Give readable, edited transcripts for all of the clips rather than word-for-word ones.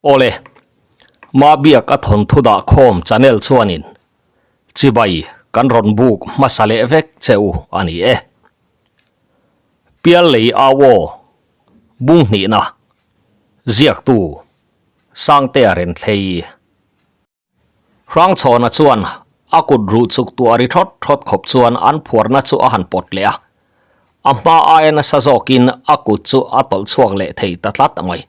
Awle, Mabiak a thawnthu dah khawm channel chuanin chibai kan rawn buk hmasa leh vek che u a ni e. Piallei au aw, bung hnihna, ziaktu Sangtea Renthlei. Hrangchhawna chuan a kut ruh chuk tuah ri thawt thawt khawp chuan an phuarna chu a han pawt leh a, a hma aia nasa zawkin a kut chu a tawlh chhuak leh thei ta tlat mai.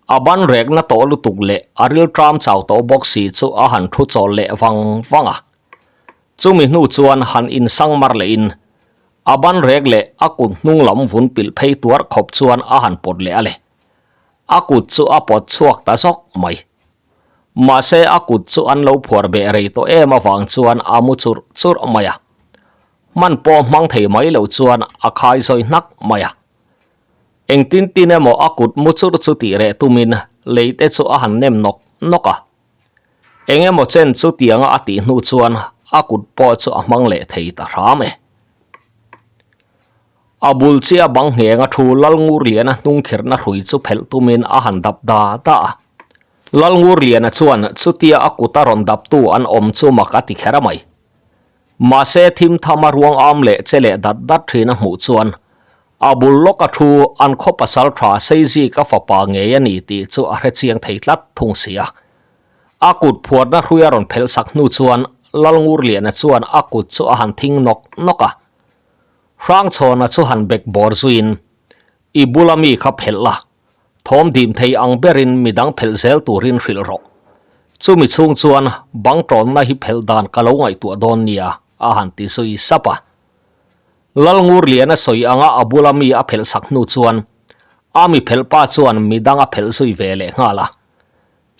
A ban rekna tawh lutuk leh a rilṭam chau tawh bawk si chu a han thu chawl leh vang vang a. Chumi hnu chuan han insang mar lehin a ban rek leh a kut hnung lam vun pilh phei tuar khawp chuan a han pawt leh a le. A kut chu a pawt chhuak ta zawk mai. Mahse a kut chu an lo phuar beh rei tawh em avang chuan a mu churh churh mai a. Hman pawh hmang thei mai lo chuan a khai zawi hnak mai a. Engtin tin emaw a kut mu churh chu tih reh tumin lei te chu a han nem nawk nawk a. Eng emaw chen chu tianga a tih hnu chuan a kut pawh chu a hmang leh thei ta hram e. A bul chiah bang nghenga thu Lalngurliana hnungkhirhna hrui chu phelh tumin a han dap da da a. Lalngurliana chuan chutia a kut a rawn daptu an awm chu mak a ti kher a mai. Mahse thim tham a ruang am leh che leh dat dat thin a hmuh chuan a bul lawk a thu an khaw pasal tha Seizika fapa ngei a ni tih chu a hrechiang thei tlat thung si a. A kut phuarna hrui a rawn phelh sak hnu chuan Lalngurliana chuan a kut chu a han thing nawk nawk a. Hrangchhawna chu han bek bawr zuiin, I bula mi kha phelh la, thawm dim thei ang berin midang phelh zel turin hrilh rawh. Chumi chhung chuan bang tawnna hi phelh dan ka lo ngaihtuah dawn nia, a han ti zui sap a. Lalngurliana sawi anga a bula mi a phelh sak hnu chuan a mi phelh pa chuan midang a phelh zui ve leh nghal a.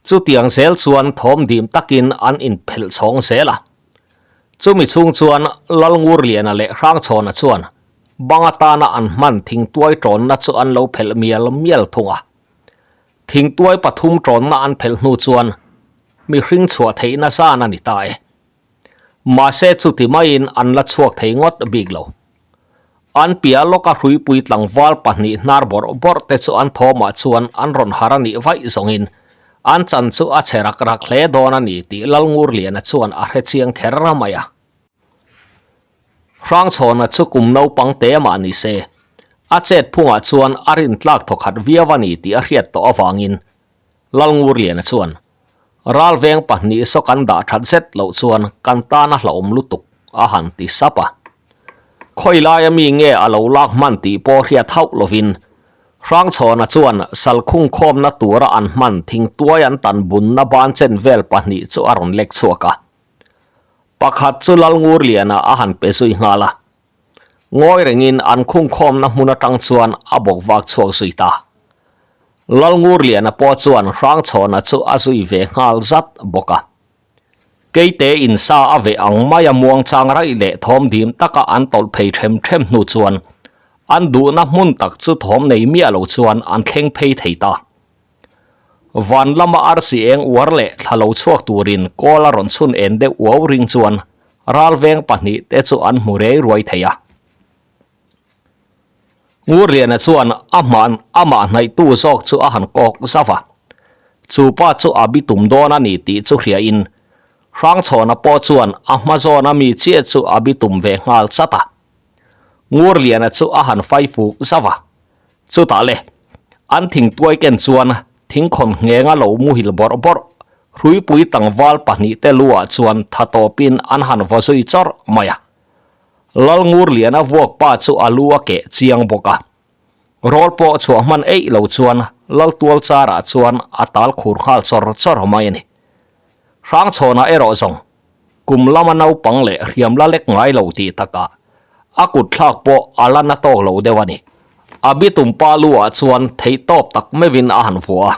Chutiang zel chuan thawm dim takin an inphelh chhawng zel a. Chumi chhung chuan Lalngurliana leh Hrangchhawna chuan bang atana an hman thingtuai tawnna chu an lo phelh mial mial thung a. Thingtuai pathum tawnna an phelh hnu chuan mihring chhuah theihna zan a ni ta e. Mahse chuti maiin an la chhuak thei ngawt bik lo. An piah lawka hruipui tlangval pahnih hnar bawrh bawrh te chu an thawmah chuan an rawn har a nih vaih zawngin an chan chu a che rak rak hle dawn a ni tih Lalngurliana chuan a hre chiang kher mai a. Hrangchhawna chu kum naupang te mah ni se, a chet phungah chuan a rintlak thawkhat viau a ni tih a hriat tawh avangin Lalngurliana chuan Ralveng pahnih saw kan dah that zet loh chuan kan tan a hlauhawm lutuk a han ti sap a. Khawi laia mi nge a lo lak hman tih pawh hriat hauh lovin Hrangchhawna chuan salkhung khawmna tura an hman thingtuai an tan bunna ban chen vel pahnih chu a rawn lek chhuak a. Pakhat chu Lalngurliana a han pe zui nghal a. Ngawi rengin an khungkhawmna hmun atang chuan a bawk vak chhuak zui ta. Lalngurliana pawh chuan Hrangchhawna chu a zui ve nghal zat bawk a. Keite insa a veh ang maia muangchang raih leh thawm dim taka an tawlh phei them them hnu chuan an duhna hmun tak chu thawm nei miah lo chuan an thleng phei thei ta. Van lama arsi eng uar leh thla lo chhuak turin kawl a rawn chhun en deuh uau ring chuan ralveng pahnih te chu an hmu rei ruai thei a. Ngurliana chuan a hman amah hnaihtu zawk chu a han kawk zauh a, chu pa chu a bitum dawn a ni tih chu hriain Hrangchhawna pawh chuan a hma zawna mi chiah chu a bitum ve nghal chat a. Ngurliana chu a han fai fuk zauh a, Chutah le, an thingtuai ken chuan thingkhawn nghenga lo muhil bawrh bawrh hruipui tlangval pahnihte luah chuan tha tawpin an han vaw zui chawrh mai a. Lalngurliana vuak pa chu a lu a keh chiang bawk a. Rawl pawh chhuah hman eih lo chuan Laltual charah chuan a tal khur nghal chawr chawr mai a ni. Hrangchhawnah erawh zawng kum lama naupang leh hriam la lek ngai lo tih takah a kut thlak pawh a la na tawk lo deuh a ni. A bitum pa lu ah chuan theih tawp tak meuhin a han vuah a,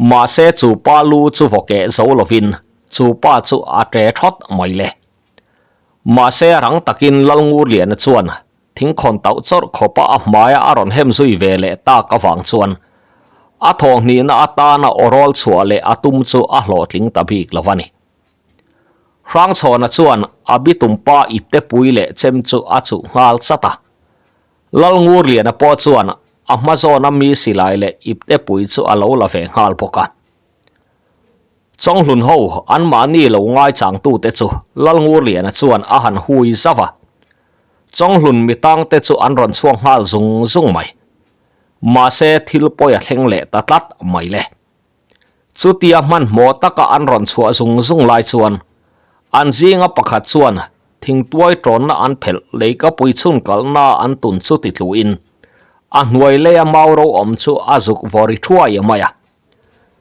mahse chu pa lu chu vaw keh zo lovin chu pa chu a ṭe thawt mai le. Mahse rang takin Lalngurliana chuan thingkhawn tauh chawrh khawpa a hmaia a rawn hem zui ve leh tak avang chuan a thawhhnihna atana awrawl chhuah leh a tum chu a hlawhtling ta bik lo a ni. Hrangchhawna chuan a bitum pa ipte pui leh chem chu a chuh nghal chat a. Lalngurliana pawh chuan a hma zawna mi silai leh ipte pui chu a lo la ve nghal bawk a. Chawnghlun ho anmahni lo ngaichangtute chu Lalngurliana chuan a han hui zauh a. Chawnghlun mitangte chu an rawn chhuak nghal zung zung mai. Mahse thil pawi a thleng leh ta tlat mai le. Chutia hmanhmawh taka an rawn chhuah zung zung lai chuan an zinga pakhat chuan thingtuai tawnna an phelh leikapui chhun kalhna an tun chu ti tluin a hnuai leia mau ro awm chu a zuk vawri thuai mai a.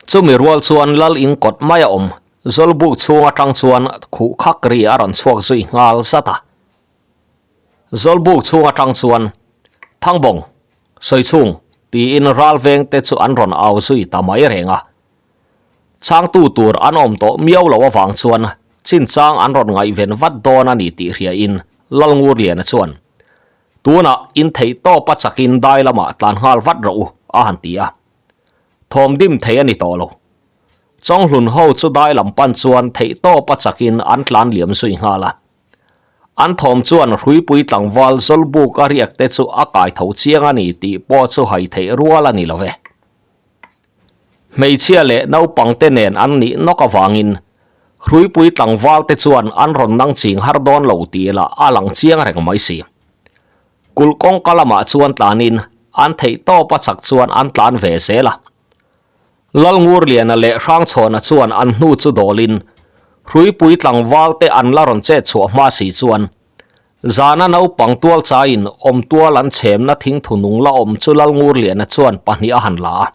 Chumi rual chuan lal in kawt mai a awm Zawlbuk chhung atang chuan khuh khak ri a rawn chhuak zui nghal zat a. Zawlbuk chhung atang chuan Thangbawng, Sawichhung tiin ralveng te chu an rawn au zui ta mai reng a. Chhangtu tur an awm tawh miau lo avang chuan chinchang an rawn ngaihven vat dawn a ni tih hriain Lalngurliana chuan, Tunah in theih tawp a chakin dai lamah tlan nghal vat rawh u, a han ti a. Thawm dim thei a ni tawh lo. Chawnghlun ho chu dai lam pan chuan theih tawp a chakin an tlan liam zui nghal a. An thawm chuan hruipui tlangval Zawlbuk a riak te chu a kai tho chiang a ni tih pawh chu hai theih rual a ni lo ve. Hmeichhia leh naupang te nen an nih nawk avangin hruipui tlangval te chuan an rawn nang ching har dawn lo tih lah a lang chiang reng mai si. Kulh kawngka lamah chuan tlanin an theih tawp a chak chuan an tlan ve zel a. Lalngurliana leh Hrangchhawna chuan an hnu chu dawlin hruipui tlangval te an la rawn chet chhuah hma si chuan zana naupang tual chaiin awm tual an chhemna thingthu nung la awm chu Lalngurliana chuan pahnih a han la a.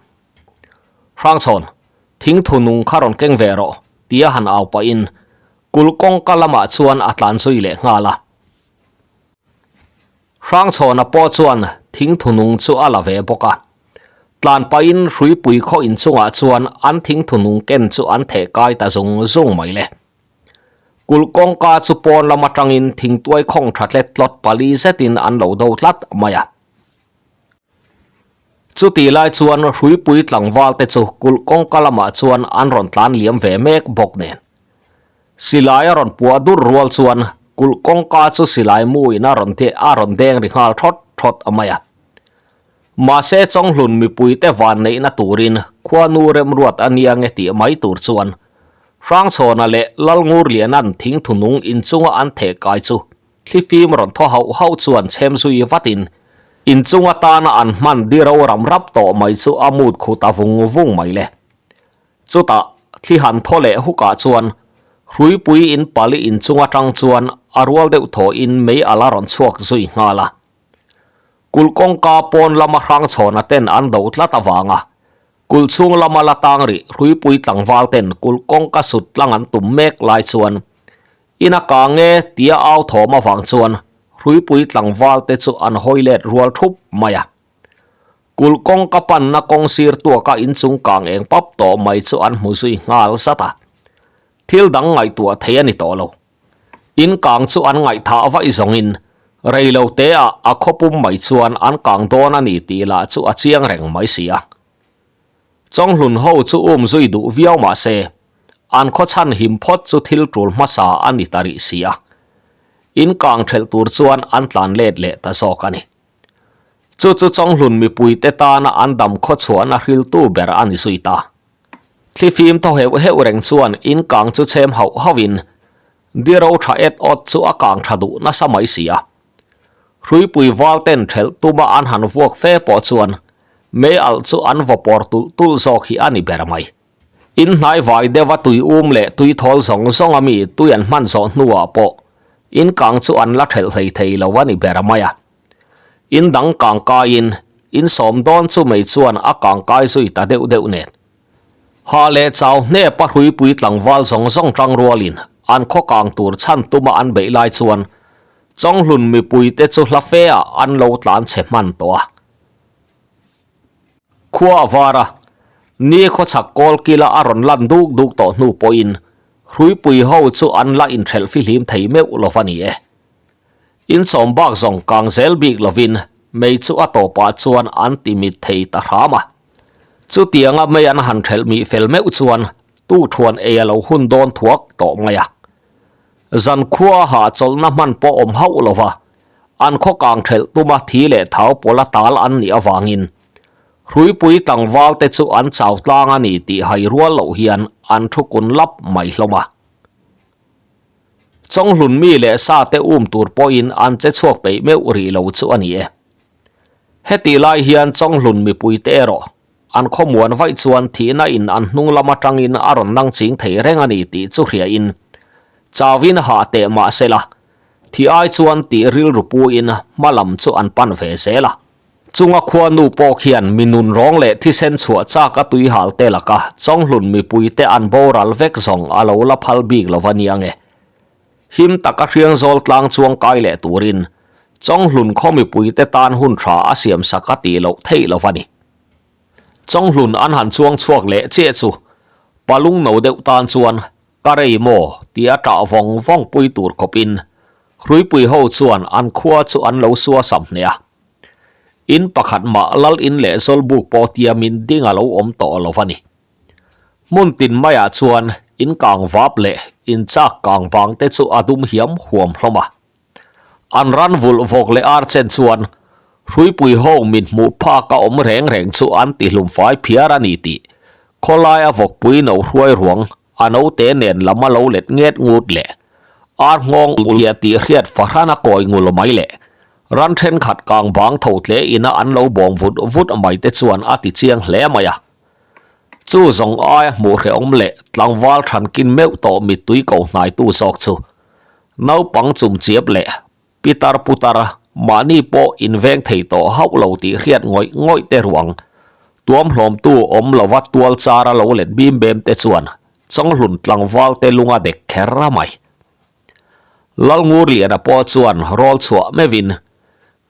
Hrangchhawn, thingthu nung kha rawn keng ve rawh, tia han au pahin kulh kawngka lamah chuan a tlan zui leh nghal a. Hrangchhawna pawh chuan thingthu nung chu a la ve bawk a. Tlan pahin hruipui khaw inchungah chuan an thingthu nung ken chu an theh kai ta zung zung mai le. Kulh kawngka chu pawn lam atangin thingtuai khawng tha tlet tlawt pali zetin an lo do tlat mai a. Chutih lai chuan hruipui tlangval te chu kulh kawngka lamah chuan an rawn tlan liam ve mek bawk nen. Silai a rawn puah dur rual chuan kulh kawngka chu silai muin a rawn a rawn deng ri nghal thawt thawt mai a. Mahse Chawnghlun mipuite van neihna turin khuanu remruat a nia nge tih mai tur chuan Hrangchhawna leh Lalngurliana'n thingthu nung inchunga an theh kai chu Thlifim rawn thaw hauh hauh chuan chhem zui vatin inchung atana an hman di ro ram rap tawh mai chu a mut khu ta vung vung mai le. Chutah thli han thaw leh hukah chuan hruipui in pali inchung atang chuan a rual deuh thawhin mei a la rawn chhuak zui nghal a. Kulh kawngka pawn lama hrangchhawna ten an do tlat avanga kulh chhung lama la tang rih hruipui tlangval ten kulh kawngka sut tlang an tum mek lai chuan Ina kang e tia au thawm avang chuan hruipui tlangval te chu an hawi let rual thup mai a. Kulh kawngka panna kawng sir tuaka inchung kang eng pap tawh mai chu an hmu zui nghal zat a. Thil dang ngaihtuah thei a ni tawh lo. In kang chu an ngaihthah vaih zawngin rei lo te ah a khawpum mai chuan an kang dawn a ni tih lah chu a chiang reng mai si a. Chawnghlun ho chu um zui duh viau mah se, an khaw chhan him phawt chu thil tul hmasa a ni ta rih si a. In kang thelh tur chuan an tlan let leh ta zawk a ni. Chu chu Chawnghlun mipuite tana an dam khaw chhuahna hriltu ber a ni zui ta. Thlifim thaw heuh heuh reng chuan in kang chu chhem hauh hauhin Diro tha et awt chu a kang tha duh nasa mai si a. Hruipui val ten thelh tuma an han vuak fe pawh chuan mei alh chu an vaw pawr tulh tulh zawk hi a ni ber mai. In hnai vai deuha tui um leh tui thawl zawng zawng a mi tui an hman zawh hnuah pawh in kang chu an la thelh hlei thei lo a ni ber mai a. In dang kang kaiin in sawm dawn chu mei chuan a kang kai zui ta deuh deuh nen. Ha leh chau hnep a hruipui tlangval zawng zawng tang rualin an khaw kang tur chhan tuma an beih lai chuan Chawnghlun mipuite chu hla fe ah an lo tlan chhe hman tawh a. Khua a var a, ni khawchhak kawl kila a rawn lan duk duk tawh hnu pawhin hruipui ho chu an la inthelh fihlim thei meuh lo va ni e. Insawm bak zawng kang zel bik lovin mei chu a tawpah chuan an ti mit thei ta hram a. Chutianga mei an han thelh mih fel meuh chuan tu thuan ei a lo hun dawn thuak tawh mai a. Zan khua ha chawlhna hman pawh awm hauh lova an khaw kang thelh tuma thi leh thau pawla tal an nih avangin. Hruipui tlangval te chu an chau tlang a ni tih hai rual loh hian an thu kun lap mai hlawm a. Chawnghlun mi leh sa te um tur pawhin an che chhuak peih meuh rih lo chu a ni e. Hetih lai hian Chawnghlun mipui te erawh an khawmuan vaih chuan thihna in an hnung lam atangin a rawn nang ching thei reng a ni tih chu hriain chauin hah teh mah sela thih ai chuan tih rilru puin hma lam chu an pan ve zel a. Chunga khuanu pawh khian mi nun rawng leh thisen chhuah chak a tui hal te laka Chawnghlun mipuite an boral vek zawng a lo la phal bik lo va nia nge. Him taka Hriangzawl tlang chuang kai leh turin Chawnghlun khaw mipuite tan hun tha a siam sak a tih loh theih lo va ni. Chawnghlun an han chuang chhuak leh chiah chu palung no deuh tan chuan Ka rei maw? tia ṭah vawng vawng pui tur khawpin Hruipui ho chuan an khua chu an lo sua sam hneh a. In pakhat mah lal in leh zawlbuk pawh tiamin ding a lo awm tawh lo va ni. Hmun tin maiah chuan in kang vap leh in chak kang vang te chu a dum hiam huam hlawm a. An ran vulh vawk leh ar chen chuan Hruipui ho min hmuh phak a awm reng reng chu an ti hlum fai phiar a ni tih khawlaia vawkpui no hruai ruang a naute nen lam a lo let nget ngut leh ar nghawng ulhia tih hriat fahran a kawi ngul mai leh ran thenkhat kang bang tho tle ina an lo bawm vut vut mai te chuan a ti chiang hle mai a. Chu zawng aia hmuh hrehawm leh tlangval thankin meuh tawh mittui ko hnaitu zawk chu Naupang chumchiap leh pitar putar mahni pawh inveng thei tawh hauh lo tih hriat ngawih ngawih te ruang tuamhlawmtu awm lova tual chara lo let bim bem te chuan Chawnghlun tlangval te lunga dek kher a mai. Lalngurliana pawh chuan rawl chhuah meuhin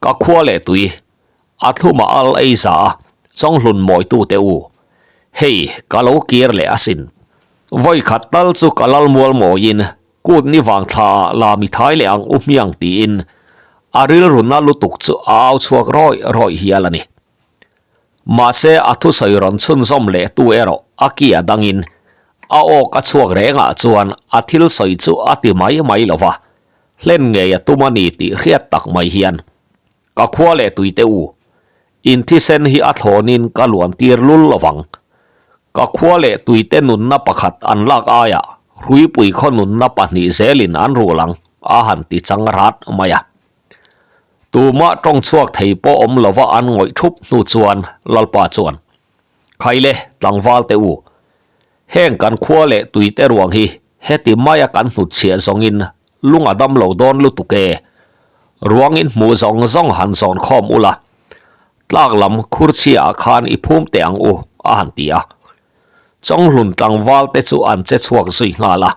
ka khua leh tui A thluma al ei za a, Chawnghlun mawitute u, hei ka lo kir leh asin. Vawi khat tal chu ka lal mual mawiin kut ni vang thla ah la mi thai leh ang u hmiang tiin a rilru na lutuk chu a au chhuak rawih rawih hial a ni. Mahse a thusawi rawn chhunzawm leh tu erawh a ki a dangin a aw ka chhuak rengah chuan a thil sawi chu a ti mai mai lo va, hlen ngei a tum a ni tih hriat tak mai hian Ka khua leh tuite u, in thisen hi a thlawnin ka luan tir lul lovang. Ka khua leh tuite nunna pakhat an lak aiah Hruipui khaw nunna pahnih zelin an rul ang, a han ti chang rat mai a. Tumah tawng chhuak thei pawh awm lova an ngawih thup hnu chuan Lalpa chuan, Khaile, tlangval te u, heng kan khua leh tuite ruang hi Heti maia kan hnutchhiah zawngin lung a dam lo dawn lutuk e. Ruangin hmuh zawng zawng han zawn khawm ula, tlak lam khurchhia ah khan i phum teh ang u, a han ti a. Chawnghlun tlangval te chu an che chhuak zui nghal a.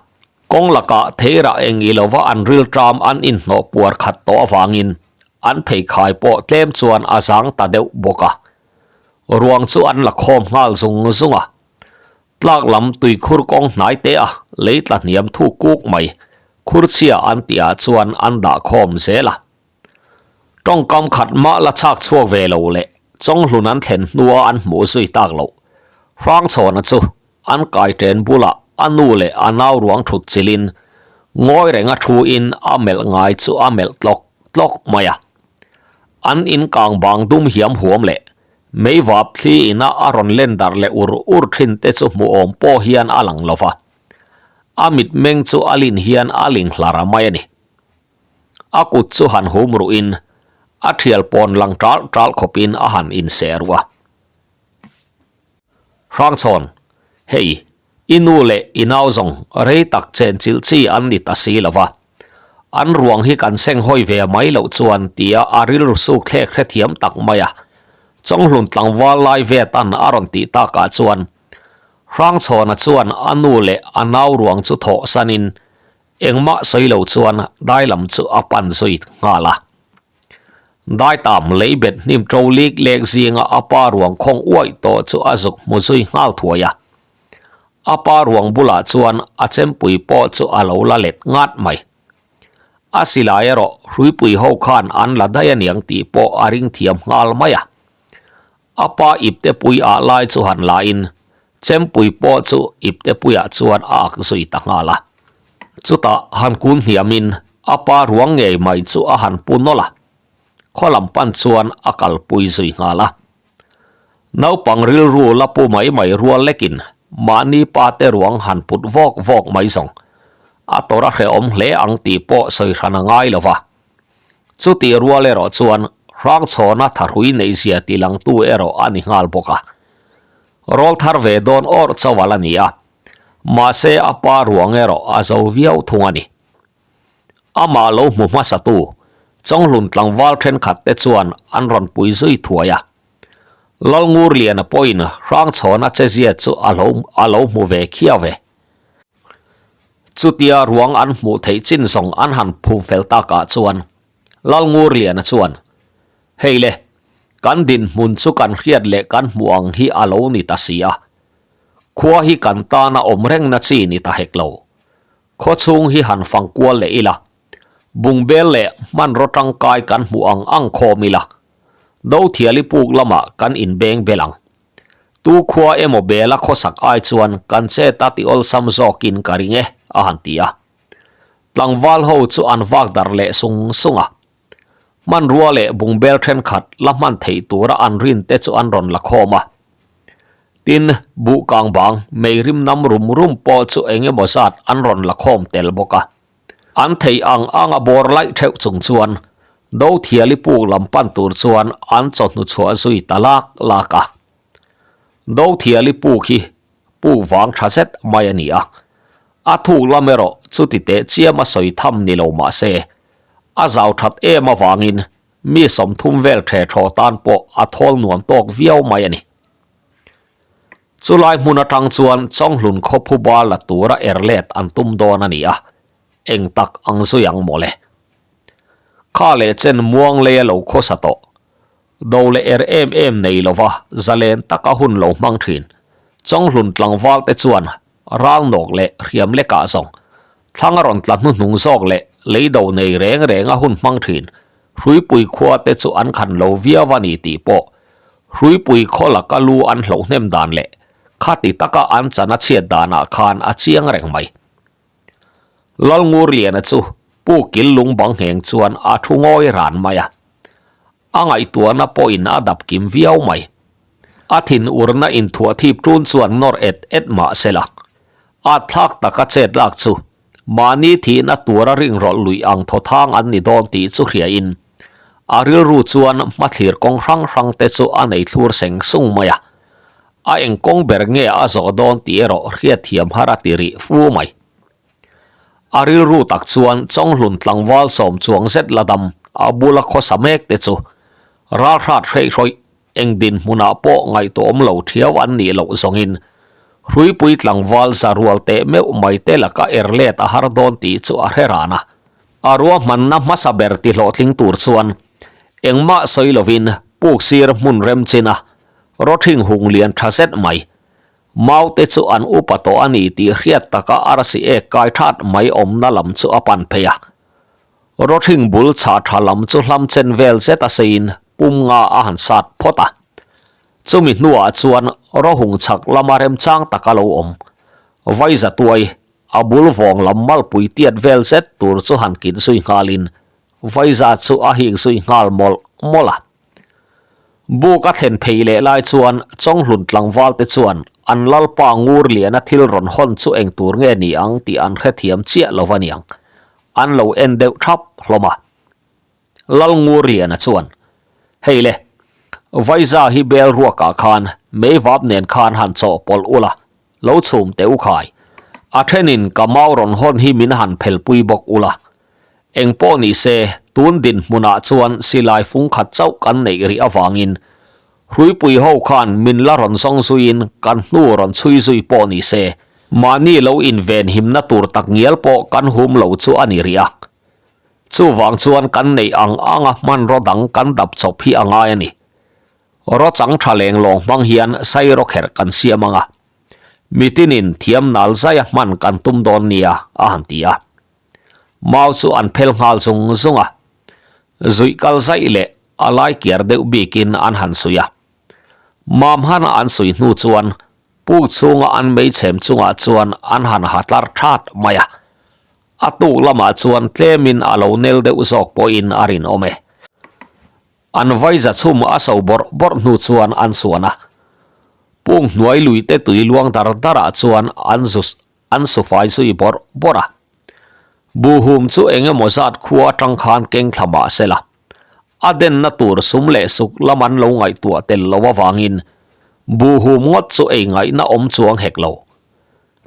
Kawng lakah theirah eng i lova an rilṭam an inhnawh puar khat tawh avangin an pheikhai pawh tlem chuan a zang ta deuh bawk a. Ruang chu an la khawm nghal zung zung a. Tlak lam tuikhur kawng hnai te a lei tla hniam thu kuk mai khurchhia an tih ah chuan an dah khawm zel a. Tawngkam khat mah la chhak chhuak ve lo leh Chawnghlun an thlen hnua an hmuh zui tak loh Hrangchhawna chu an kai ṭen bulah a nu leh a nau ruang thut chilhin ngawi renga thu in a melh ngai chu a melh tlawk tlawk mai a. An in kang bang dum hiam huam leh Meivap thli ina a rawn len darh leh ur ur thin te chu hmuhawm pawh hian a lang lo va, a mitmeng chu a lin hian a ling hlar a mai a ni. A kut chu han hum ruhin a thial pawn lang ṭalh ṭalh khawpin a han inseh ruh a. Hrangchhawn, Hei, I nu leh i nau zawng rei tak chenchilh chi an ni ta si lo va, an ruang hi kan seng hawi ve mai loh chuan tia a rilru suk thlek hrethiam tak mai a, Chawnghlun tlangval lai ve tan a rawn tih takah chuan Hrangchhawna chuan a nu leh a nau ruang chu thawh sanin engmah sawi lo chuan dai lam chu a pan zui nghal a. Daitam lei bet hnim ṭo lik lek zinga a pa ruang khawng uaih tawh chu a zuk hmu zui nghal thuai a. A pa ruang bulah chuan a chempui pawh chu a lo la let ngat mai. A silai erawh hruipui ho khan an la daih aniang tih pawh a ring thiam nghal mai a. A pa iptepui ah lai chu han la in chempui pawh chu iptepuiah chuan a ak zui ta nghal a. Chutah han kun hniamin a pa ruang ngei mai chu a han pu nawlh a, khaw lam pan chuan a kalpui zui nghal a. Naupang rilru la pu mai mai rual lekin mahni pa te ruang han put vawk vawk mai zawng a tawrh a hrehawm hle ang tih pawh sawi hran a ngai lo va. Chutih rual erawh chuan Hrangchhawna thahrui neihzia tilangtu erawh a ni nghal bawk a. Rawl thar ve dawn awrh chauh a la ni a, mahse a pa ruang erawh a zo viau thung a ni. Amah lo hmu hmasatu Chawnghlun tlangval thenkhat te chuan an rawn pui zui thuai a. Lalngurliana pawhin Hrangchhawna chezia chu a lo a lo hmu ve khiau ve. Chutia ruang an hmuh theih chin zawng an han phum fel takah chuan Lalngurliana chuan, Hei le, kan dinhmun chu kan hriat leh kan hmuh ang hi a lo ni ta si a. Khua hi kan tana awm rengna chi ni ta hek lo. Khaw chhung hi han fang kual leh ila, bungbel leh hmanraw tangkai kan hmuh ang ang khawm ila, Dothiali puk lamah kan inbeng bel ang. Tu khua emaw bela khawsak ai chuan kan chet a ti awlsam zawkin ka ring e, a han ti a. Tlangval ho chu an vak darh leh sung sung a. Hmanrua leh bungbel thenkhat la hman theih tura an rin te chu an rawn la khawm a. Tin, buh kang bang mei rim nam rum rum pawh chu eng emaw zat an rawn la khawm tel bawk a. An theih ang anga bawr laih theuh chung chuan Dothiali puk lam pan tur chuan an chawhnu chhuah zui ta lak lak a. Dothiali puk hi puk vang tha zet mai a ni a, a thuk lam erawh chuti teh chiam a sawi tham ni lo mah se, a zau that em avangin mi 30 vel the thaw tan pawh a thawl nuam tawk viau mai a ni. Chulai hmun atang chuan Chawnghlun khawphuba la tura er let an tum dawn a ni a, eng tak ang zui ang mawle. Kha leh chen muang lei a lo khawsa tawh. Do leh er em em nei lova zalen taka hun lo hmang thin. Chawnghlun tlangval te chuan ral nawk leh hriam lekah zawng thlang a rawn tla hnuhnung zawk leh lei do nei reng reng a hun hmang thin Hruipui khua te chu an khan lo viau a ni tih pawh Hruipui khaw laka lu an hloh hnem dan leh khati taka an chan a chhiat danah khan a chiang reng mai. Lalngurliana chu Pu Killung bang ngheng chuan a thu ngawi ran mai a. A ngaihtuahna pawhin a dap kim viau mai. A thin urna inthuah thip ṭun chuan nawr et et mah se la, a thlak taka chet lak chu mahni thihna tura ringrawlh luih ang thawthang an ni dawn tih chu hriain a rilru chuan hmathlir kawng hrang hrang te chu a nei thlur seng sung mai a. A eng kawng ber nge a zawh dawn tih erawh hriatthiam har a ti rih fu mai. A rilru tak chuan Chawnghlun tlangval sawm chuang zet la dam a bula khawsa mek te chu ralhrat hreihrawih eng dinhmunah pawh ngaihtuahawm lo thiau an nih loh zawngin Hruipui tlangval za rual teh meuh mai te laka er let a har dawn tih chu a hre ran a. A ruahmanna hmasa ber ti hlawhtling tur chuan engmah sawi lovin puk sir hmun rem chin a rawthing hung lian tha zet mai Mau te chu an upa tawh a ni tih hriat taka arsi ek kai that mai awmna lam chu a pan phei a. Rawthing bul chhah tha lam chu hlam chen vel zet a seiin pum nga a han sat phawt a. Chumi hnuah chuan rawhung chhak lama remchang taka lo awm Vaiza tuai a bul vawng lam malpui tiat vel zet tur chu han kit zui nghalin Vaiza chu a hik zui nghal mawlh mawlh a. Buk a thlen phei leh lai chuan Chawnghlun tlangval te chuan an lalpa Ngurliana thil rawn hawn chu eng tur nge ni ang tih an hrethiam chiah lo aniang. An lo en deuh thap hlawm a. Lal Ngurliana chuan, Hei le, Vaiza hi bel ruakah khan meivap nen khan han chawhpawlh ula, lo chhum teh u khai. A thenin ka mau rawn hawn hi min han phelpui bawk ula. Eng pawh ni se, tun dinhmunah chuan silai fung khat chauh kan neih rih avangin Hruipui ho khan min la rawn zawng zuiin kan hnu rawn chhui zui pawh ni se, mahni lo invenhimna tur tak ngial pawh kan hum lo chu a ni rih a. Chuvang chuan kan neih ang anga hmanraw dang kan dap chawp hi a ngai a ni. Rawchang tha leng lawng hmang hian sairawkherh kan siam ang a. Mitinin thiam nal zaia hman kan tum dawn nia, a han ti a. Mau chu an phel nghal zung zung a, zuih kal zaih leh a lai kiar deuh bikin an han suih a. Mam hana an suih hnu chuan puk chhunga an meichhem chungah chuan an han ha tlar that mai a, a tuk lamah chuan tlemin a lo nel deuh zawk pawhin a rinawm e. An vaiza chhum a so bawrh bawrh hnu chuan an suan a. Pung hnuai lui te tui luang dar dar ah chuan an zu an su fai zui bawrh bawrh a. Buhhum chu eng emaw zat khua atang khan keng thla mah se la, a denna tur sum leh suk lam an lo ngaihtuah tel lo avangin buhhum ngawt chu ei ngaihna awm chuang hek lo.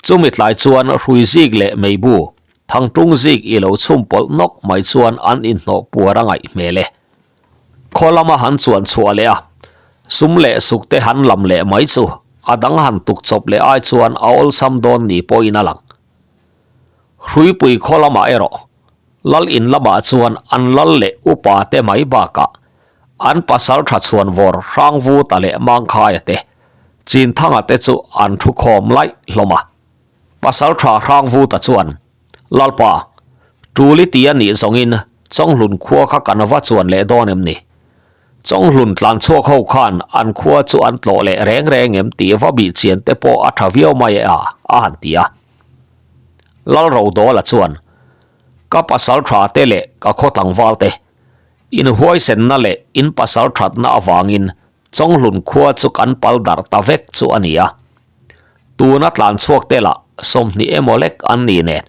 Chumi tlai chuan hrui zik leh meibu, thangtung zik i lo chhum pawlh nawk mai chuan an inhnawh puar a ngaih hmel e. Khaw lama han chuan chhuah leh a, sum leh suk te han lam leh mai chu a dang han tuk chawp leh ai chuan a awlsam dawn ni pawhin a lang. Hruipui khaw lamah erawh Lal in lamah chuan an lal leh upa te mai bakah an pasal tha chhuan vawr Hrangvuta leh Mangkhaia te, Chinthanga te chu an thu khawm laih hlawm a. Pasal tha Hrangvuta chuan, Lalpa, Tuli ti a nih zawngin Chawnghlun khua kha kan va chuan leh dawn em ni? Chawnghlun tlan chhuak ho khan an khua chu an tlawh leh reng reng em tih va bih chian te pawh a tha viau mai e a, a han ti a. Lalrodawla chuan, Ka pasal tha te leh ka khaw tlangval te, in huaisenna leh in pasal thatna avangin Chawnghlun khua chu kan pal darh ta vek chu a ni a. Tuna tlan chhuak te lah 20 emaw lek an ni nen.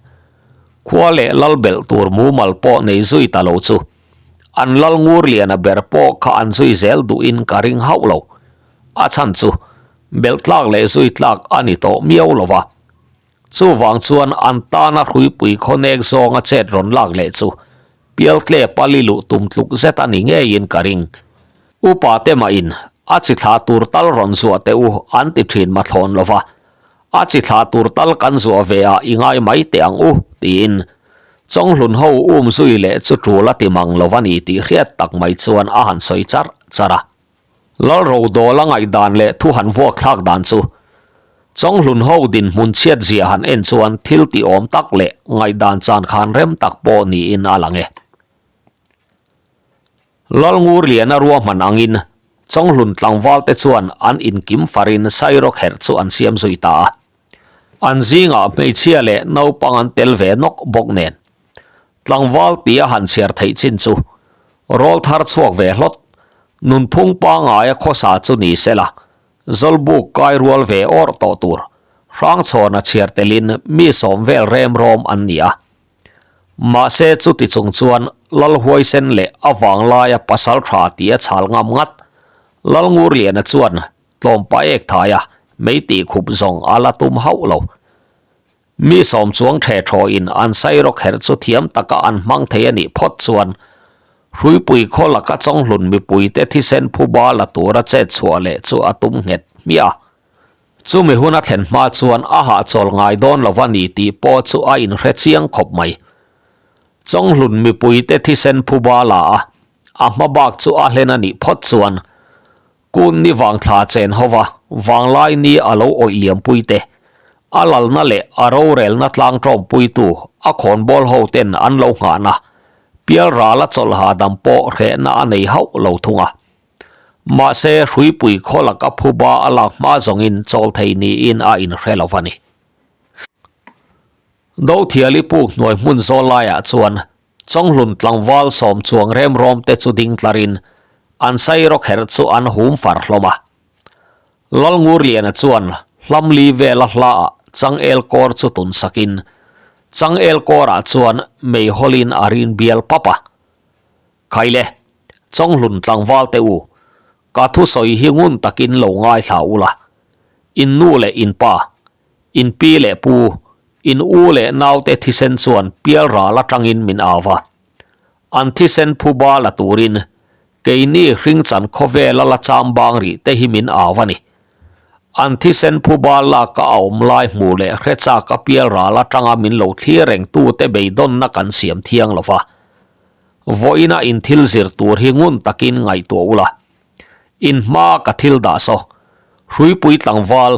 Khua leh lal belh tur mumal pawh nei zui ta lo chu an lal ngur liana ber pawh kha an zui zel duhin ka ring hauh lo. A chhan chu belh tlak leh zui tlak a ni tawh miau lo va. Chuvang chuan an tana hruipui khawnek zawnga chet rawn lak leh chu Pialtle pali luh tum tluk zet a ni ngeiin ka ring. Upa te mahin a chi thla tur tal rawn zuah teh u an ti thin mathlawn lo va, a chi thla tur tal kan zuah ve ah i ngai mai teh ang u tiin Chawnghlun ho um zui leh chu tul a ti mang lo va ni tih hriat tak mai chuan a han sawi charh charh a. Lalrodawla ngaihdan leh thu han vuak thlak dan chu Chawnghlun ho dinhmun chhiat zia han en chuan thil tih awm tak leh ngaihdan chan khan rem tak pawh niin a lang e. Lalngurliana ruahman angin Chawnghlun tlangval te chuan an inkim farin sairawkherh chu an siam zui ta a. An zingah hmeichhia leh naupang an tel ve nawk bawk nen. Tlangval tia han chhiar theih chin chu rawl thar chhuak ve hlawt, nunphung pangaia khawsa chu ni se la, Zawlbuk kai rual ve awrh tawh tur Hrangchhawna chhiar telin mi sawm vel rem rawm an ni a. Mahse chuti chung chuan Lalhuaisen leh a vanglaia pasal tha tia chhal ngam ngat Lalngurliana chuan tlawmpa ek thaia mei tih khup zawng a la tum hauh lo. Mi sawm chuang ṭhe ṭhawin an sairawkherh chu thiam taka an hmang thei a nih phawt chuan Hruipui khaw laka Chawnghlun mipuite thisen phuba la tura chet chhuah leh chu a tum nghet hmiah a. Chumi hun a thlen hma chuan a hahchawl ngai dawn lo a ni tih pawh chu a inhre chiang khawp mai. Chawnghlun mipuite thisen phuba la a, a hma bak chu a hlen a nih phawt chuan Kun ni vang thla chen hova vanglai ni a lo awih liampui te, a lalna leh a rorelna tlang tawmpuitu a khawnbawl ho ten an lo nghahna, pial rala chawlh hahdam pawh hrehna a nei hauh lo thung a. Mahse, hruipui khaw laka phuba a lak hma zawngin chawl thei niin a inhre lo va ni. Dothiali puk hnuai hmun zawl laiah chuan Chawnghlun tlangval sawm chuang remrawm te chu ding tlarin an sairawkherh chu an hum far hlawm a. Lalngurliana chuan hlamli vela hlaah changel kawr chu tun sakin changel kawrah chuan meihawlin a rin bial pap a. Khaile, Chawnghlun tlangval te u, ka thusawi hi ngun takin lo ngaithla ula, in nu leh in pa, In pi leh pu, in u leh naute thisen chuan pial ral atangin min au va. An thisen phuba la turin keini hringchan khawvela la cham bang rih te hi min au a ni. An thisen phuba lak a awm lai hmu leh hre chak a pial ral atanga min lo thlir reng tute beidawnna kan siam thiang lo va. Vawiina in thil zir tur hi ngun takin ngaihtuah ula. In hmaa ka thil dah saw, hruipui tlangval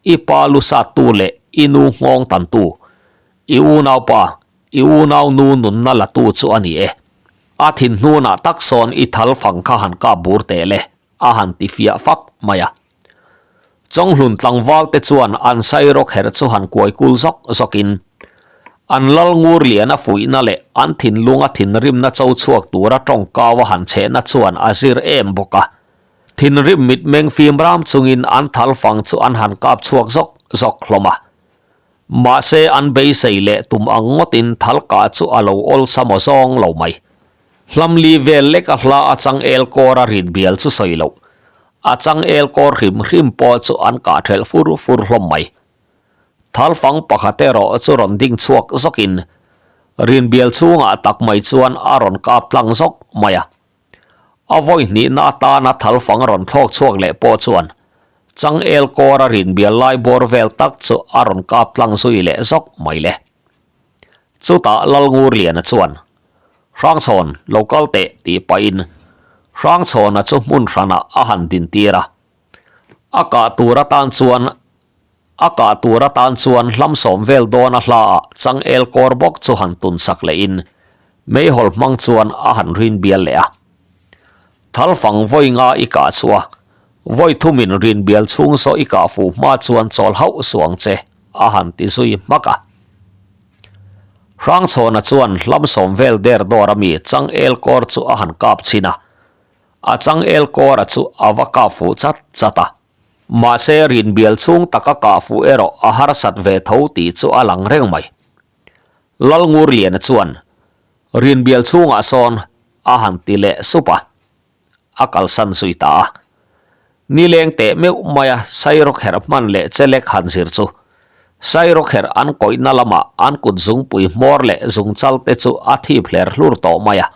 I pa lu sattu leh i nu nghawng tantu, i unaupa, i unaunu nunna latu chu a ni e. A thin hnunah tak sawn i thal fang kha han kap bur teh le, a han ti fiah fak mai a. Chawnghlun tlangval te chuan an sairawkherh chu han kuai kul zawk zawkin, an lal ngur lian a fuihna leh an thinlunga thinrimna cho chhuak tura tawngkau a han chhehna chuan a zir em bawk a. Thinrim mitmeng fim ram chungin an thal fang chu an han kap chhuak zawk zawk hlawm a. Mahse an beisei leh tum ang ngawtin thal kah chu a lo awlsam aw zawng lo mai. Hlamli vel lek a hla a changel kawr a rin bial chu sawi loh. A changel kawr hrim hrim pawh chu an kah thelh fur fur hlawm mai. Thalfang pakhat erawh chu rawn ding chhuak zawkin rin bial chhungah tak mai chuan a rawn kap tlang zawk mai a. A vawi hnihna atana thalfang rawn thlawk chhuak leh pawh chuan changel kawr a rin bial lai bawr vel tak chu a rawn kap tlang zui leh zawk mai le. Chutah Lalngurliana chuan, Hrangchhawn, lo kal teh tih pahin Hrangchhawna chu hmun hranah a han din tir a. A kah tur atan chuan A kah tur atan chuan hlam sawm vel dawn a hla ah changel kawr bawk chu han tun sak leh in meihawl hmang chuan a han rin bial leh a. Thalfang vawi nga i kah chu a, vawi thum in rin bial chhung saw i kah fuh hma chuan chawl hauh suang che a han ti zui hmak a. Hrangchhawna chuan hlam sawm vel der dawr a mi changel kawr chu a han kap chhin a, a changel kawr a chu a va kap fuh chat chat a. Mahse, rinbial chhung taka kah fuh erawh a harsat ve tho tih chu a lang reng mai. Lalngurliana chuan, Rinbial chhungah sawn a han ti leh sup a, a kalsan zui ta a. Nileng teh meuh maia Sairawkherh hman leh chelek han zir chu Sairawkherh an kawihna lamah an kut zungpui hmawr leh zungchal te chu a thip hler hlur tawh mai a.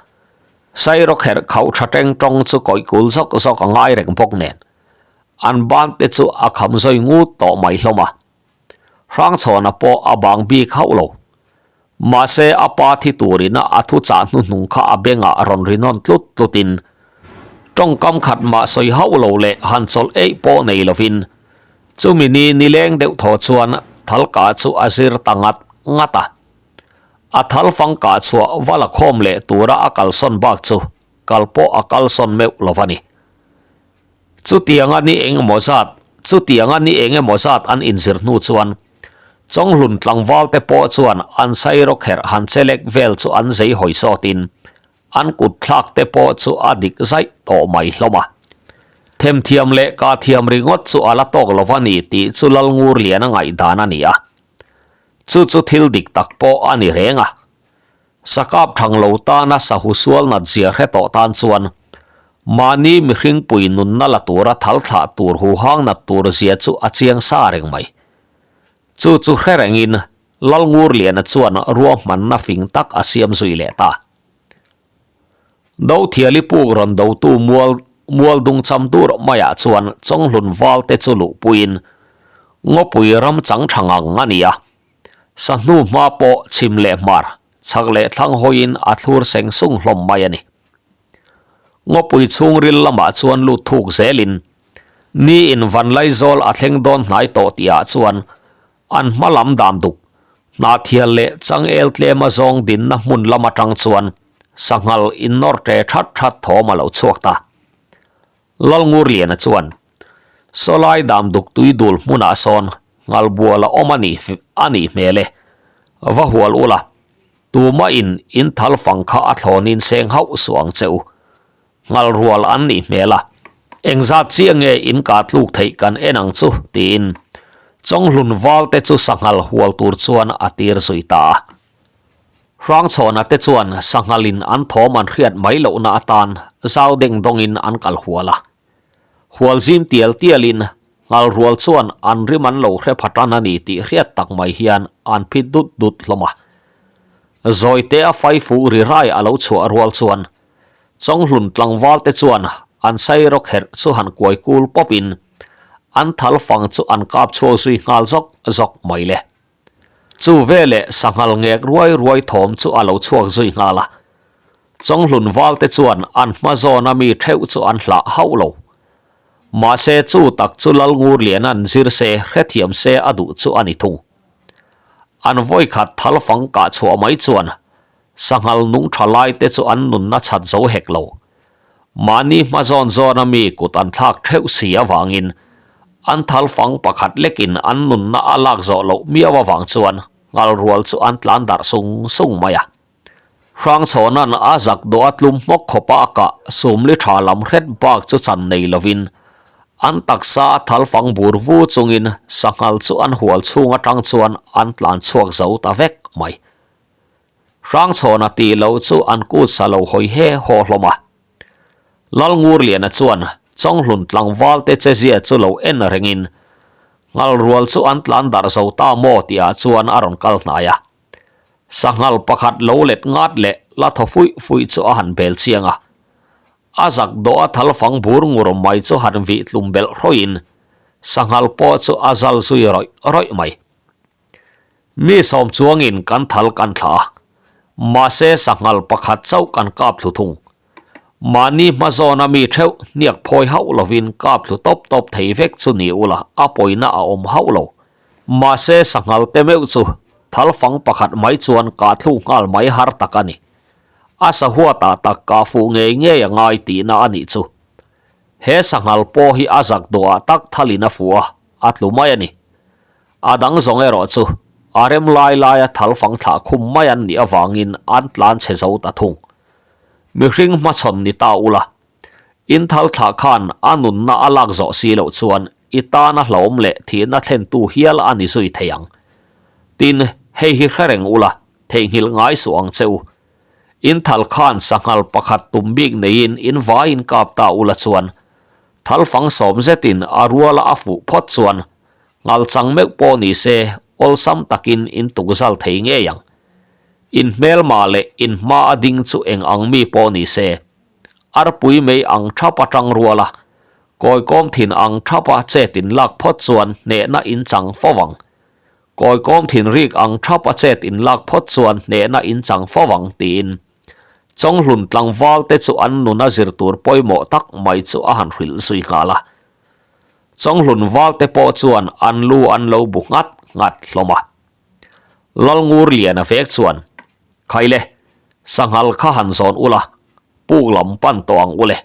Sairawkherh khauh tha teng tawng chu kawih kul zawk zawk a ngai reng bawk nen. An ban te chu a kham zawi ngut tawh mai hlawm a. Hrangchhawna pawh a bang bik hauh lo. Mahse a pa thi turina a thu chah hnuhnung kha a bengah rawn ri nawn tlut tlutin tawngkam khat mah sawi hauh lo leh han chawlh eih pawh nei lovin chumi ni nileng deuh thaw chuan Thalka chu a zir ta ngat ngat a. A thal fangkah chhuah va la khawm leh tura a kalsawn bak chu kal pawh a kalsawn meuh lo a ni. Chutianga ni eng emaw zat, chutianga ni eng emaw zat an inzir hnu chuan Chawnghlun tlangval te pawh chuan an sairawkherh han chelek vel chu an zei hawi sawtin an kut thlak te pawh chu a dik zaih tawh mai hlawm a. Themthiam leh kahthiam ringawt chu a la tawk lo a ni tih chu Lalngurliana ngaihdan a ni a. Chu chu thil dik tak pawh a ni reng a. Sakap thang lo tana sahu sual nat zia hre tawh tan chuan mahni mihringpui nunna la tura thal thlah tur huhang nat tur zia chu a chiang sa reng mai. Chu chu hre rengin Lalngurliana chuan ruahmanna fing tak a siam zui leh ta. Dothiali puk rawn dotu mual mual dung cham dur maiah chuan Chawnghlun valte chu luhpuiin ngawpui ram chang tha ngang a ni a. Sahnu hma pawh chhim leh hmar, chhak leh thlang hawiin a thlur seng sung hlawm mai a ni. Ngawpui chhungril lamah chuan lut thuk zelin ni in Vanlaizawl a thleng dawn hnai tawh tihah chuan an hma lam dan duk, Hnahthial leh changel tlema zawng dinna hmun lam atang chuan sanghal innawr ṭe that that thawm a lo chhuak ta. Lalngurliana chuan, Sawlai damduk tui dul hmunah sawn nghalbual a awm a nih a nih hmel e. Va hual ula, tumah in in thal fang kha a thlawnin seng hauh suh ang che u. Nghal rual an nih hmel a, engzat chiah nge in kah tluk theih kan en ang chu tiin Chawnghlun val te chu sanghal hual tur chuan a tir zui ta a. Hrangchhawna te chuan sanghalin an thawm an hriat mai lohna atan zau deng dawngin an kal hual a. Hual zim tial tialin nghal rual chuan an rim an lo hre pha tan a ni tih hriat tak mai hian an phit dut dut hlawm a. Zawite a fai fuh ri rai a lo chhuah rual chuan Chawnghlun tlangval te chuan an sairawkherh chu han kuai kul pawpin an thal fang chu an kap chhuak zui nghal zawk zawk mai le. Chu veleh sanghal ngek ruai ruai thawm chu a lo chhuak zui nghal a. Chawnghlun valte chuan an hma zawna mi theuh chu an hlah hauh lo. Mahse chu tak chu Lalngurliana'n zir se hrethiam se a duh chu a ni thung. An vawikhat thal fang kah chhuah mai chuan sanghal nung tha lai te chu an nunna chhat zo hek lo. Mahni hma zawn zawna mi kut an thlak theuh si avangin an thal fang pakhat lekin an nunna a lak zawh loh miau avang chuan nghal rual chu an tlan darh sung sung mai a. Hrangchhawna'n a zak dawh a tlum hmawk khawpa a kah sumli tha lam hret bak chu chan nei lovin an taksa a thal fang bur vu chungin sanghal chu an hual chhung atang chuan an tlan chhuak zo ta vek mai. Hrangchhawna tih loh chu an kut sa lo hawi he haw hlawm a. Lalngurliana chuan Chawnghlun tlangval te chezia chu lo en rengin Nghalrual chu an tlan darh zo ta maw tihah chuan a rawn kal hnai a. Sanghal pakhat lo let ngat leh la thaw fuih fuih chu a han bel chiang a. A zak dawh a thal fang bur ngur mai chu han vih tlum belh hrawiin sanghal pawh chu a zal zui rawih rawih mai. Mi sawm chuangin kan thal kan thlah a, mahse sanghal pakhat chauh kan kap thlu thung. Mahni hmazawna mi theuh hniak phawi hauh lovin kap thlu tawp tawp thei vek chu ni ula a pawina a awm hauh lo. Mahse sanghal te meuh chu thal fang pakhat mai chuan kah thluk nghal mai har tak a ni. A sahuatah tak kah fuh ngei ngei a ngai tihna a nih chu. He sanghal pawh hi a zak duhah tak thalin a fuh a, a tlu mai a ni. A dang zawng erawh chu a rem lai laia thal fang thlah khum mai an nih avangin an tlan chhe zo ta thung. Mihring hmachhawn ni ta ula, in thal thlah khan a nunna a lak zawh si loh chuan i tana hlauhawm leh thihna thlentu hial a ni zui thei ang. Tin, hei hi hre reng ula, theihnghilh ngai suh ang che u. In thal khan sanghal pakhat tum bik neiin in vaiin kap ta ula chuan thal fang sawm zetin a ruala a fuh phawt chuan Nghal chang meuh pawh ni se awlsam takin in tukzal thei ngei ang. In hmelma leh in hma a ding chu eng ang mi pawh ni se, arpui mei ang thap atang rual a, kawikawm thin ang thap a chet in lak phawt chuan hnehna in chang fo vang. Kawikawm thin rik ang thap a chet in lak phawt chuan hnehna in chang fo vang tiin Chawnghlun tlangval te chu an nuna zir tur pawimawh tak mai chu a han hrilh zui nghal a. Chawnghlun valte pawh chuan an lu an lo bu nghat nghat hlawm a. Lalngurliana vek chuan, Khaile, sanghal kha han zawn ula, puk lam pan tawh ang ule.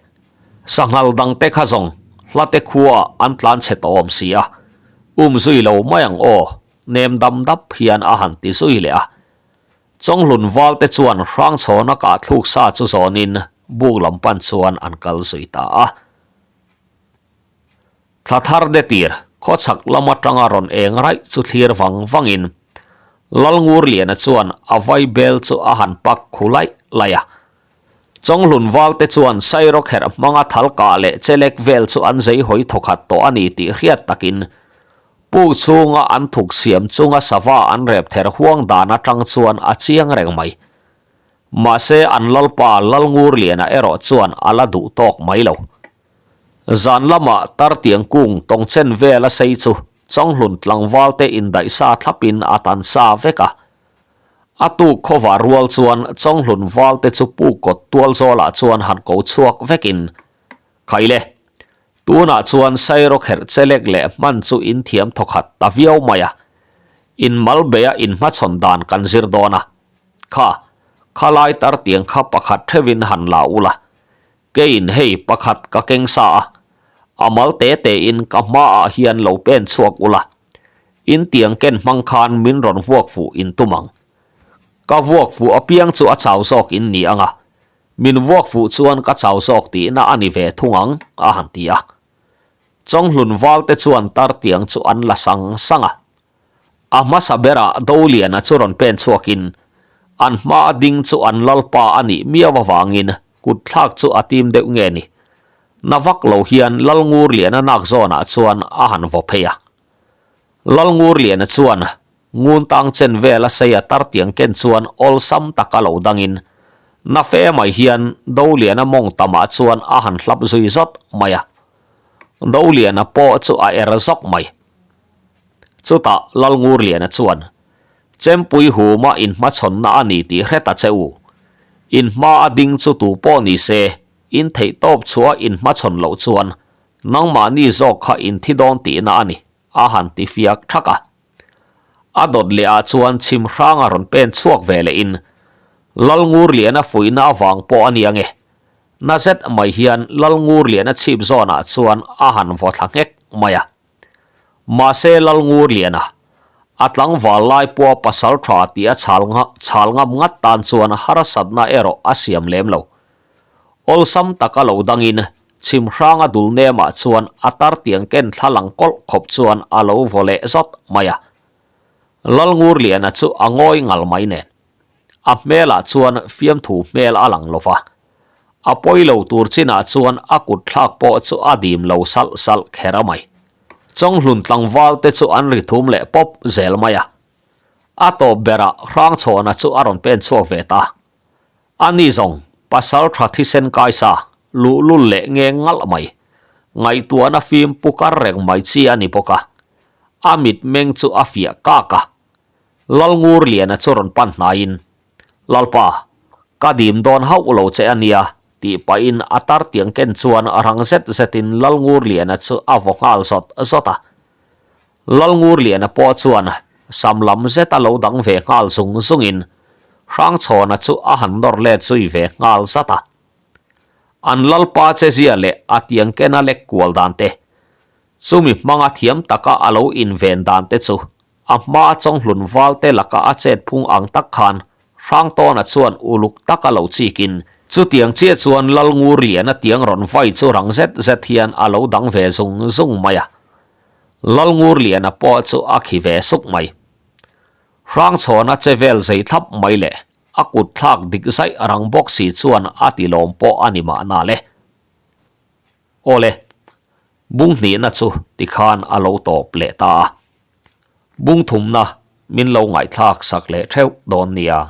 Sanghal dangte kha zawng hlate khuaah an tlan chhe tawh awm si a, um zui lo mai ang aw, nem dam dap hian a han ti zui leh a. Chawnghlun valte chuan Hrangchhawna kahthluk sa chu zawnin buk lam pan chuan an kal zui ta a. Thla thar de tir, khawchhak lam atanga rawn eng raih chu thlir vang vangin Lalngurliana chuan a vai bel chu a han pak khu laih laih a. Chawnghlun valte chuan Sairawkherh hmanga thal kah leh chelek vel chu an zei hawi thawkhat tawh a ni tih hriat takin puk chhunga an thuk siam chunga sava an rep ther huang dan atang chuan a chiang reng mai. Mahse an lalpa Lalngurliana erawh chuan a la duh tawk mai lo. Zan lamah tartiang kung tawngchen vel a sei chu Chawnghlun tlangval te indaih sa thlapin a tan sa vek a. A tuk khawvar rual chuan Chawnghlun val te chu puk kawt tual zawlah chuan han ko chhuak vekin, Khaile, tunah chuan Sairawkherh chelek leh hman chu in thiam thawkhat ta viau mai a, in mal beia in hmachhawn dan kan zir dawn a. Kha, khalai tartiang kha pakhat theuhin han la ula, Keiin hei pakhat ka keng sa a, a mal te tein ka hmaah hian lo pen chhuak ula, in tiang ken hmang khan min rawn vuak fuh in tum ang. Ka vuak fuh apiang chu a chau zawk in ni ang a, min vuak fuh chuan ka chau zawk tihna a ni ve thung ang, a han ti a. Chawnghlun valte chuan tar tiang chu an la sang sang a. A hmasa berah Doliana chu rawn pen chhuakin an hma ding chu an lalpa a nih miau avangin kut thlak chu a tim deuh nge ni. Na vak lo hian Lalngurliana nak zawnah chuan a han vaw phei a. Lalngurliana chuan ngun tang chen vel a sei a tartiang ken chuan awlsam taka lo dangin na fe mai hian Doliana mawng tamah chuan a han hlap zui zawt mai a. Doliana pawh chu a er zawk mai. Chutah Lalngurliana chuan, Chempui huma inhmachhawnna a ni tih hre ta che u. In hma a ding chu tu pawh ni se, in theih tawp chhuah inhmachhawn loh chuan nangmahni zawk kha in thi dawn tihna a ni, a han ti fiak thak a. A dawt leh ah chuan chhim hranga rawn pen chhuak ve leh in Lalngurliana fuihna avang pawh a ni ange. Na zet mai hian Lalngurliana chhip zawnah chuan a han vaw thla nghek mai a. Mahse Lalngurliana, A tlangval lai pawha pasal tha tih a chhal chhal ngam ngat tan chuan harsatna erawh a siam lem lo. Awlsam taka lo dangin chhim hranga dul nemah chuan a tar tiang ken thla lang kawlh khawp chuan a lo vaw leh zawt mai a. Lalngurliana chu a ngawi ngal mai nen. A hmelah chuan fiamthu hmel a lang lo va. A pawi lo tur chinah chuan a kut thlak pawh chu a dim lo salh salh kher a mai. Chawnghlun tlangval te chu an ri thum leh pawp zel mai a. A tawp berah Hrangchhawna chu a rawn pen chhuak ve ta. A ni zawng, pasal tha thisen kaisa, luhlul leh nge ngalh mai. Ngaihtuahna fim pu kar reng mai chi a ni bawk a. A mitmeng chu a fiah kak a. Lalngurliana chu rawn pan hnaiin, Lalpa, ka dim dawn hauh lo che a nia, tih pahin a tar tiang ken chuan rang zet zetin Lalngurliana chu a vaw nghal zawt zawt a. Lalngurliana pawh chuan sam lam zeta lo dang ve nghal zung zungin Hrangchhawna chu a han nawr let zui ve nghal zat a. An Lalpa chezia leh a tiang kena lek kual dan te, chumi hmanga thiam taka a lo inven dan te chu A hma chawnghlun valte laka a chet phung ang tak khan Hrangtawna chuan uluk taka lo chikin, chutiang chiah chuan Lalngurliana tiang rawn vai chu rang zet zet hian a lo dang ve zung zung mai a. Lalngurliana pawh chu a khi ve suk mai. Hrangchhawna che vel zei thlap mai leh a kut thlak dik zaih rang bawk si chuan a ti lawm pawh a ni mahna le. Awle, bung hnihna chu tikhan a lo tawp leh ta a. Bung thumna min lo ngaihthlak sak leh theuh dawn nia.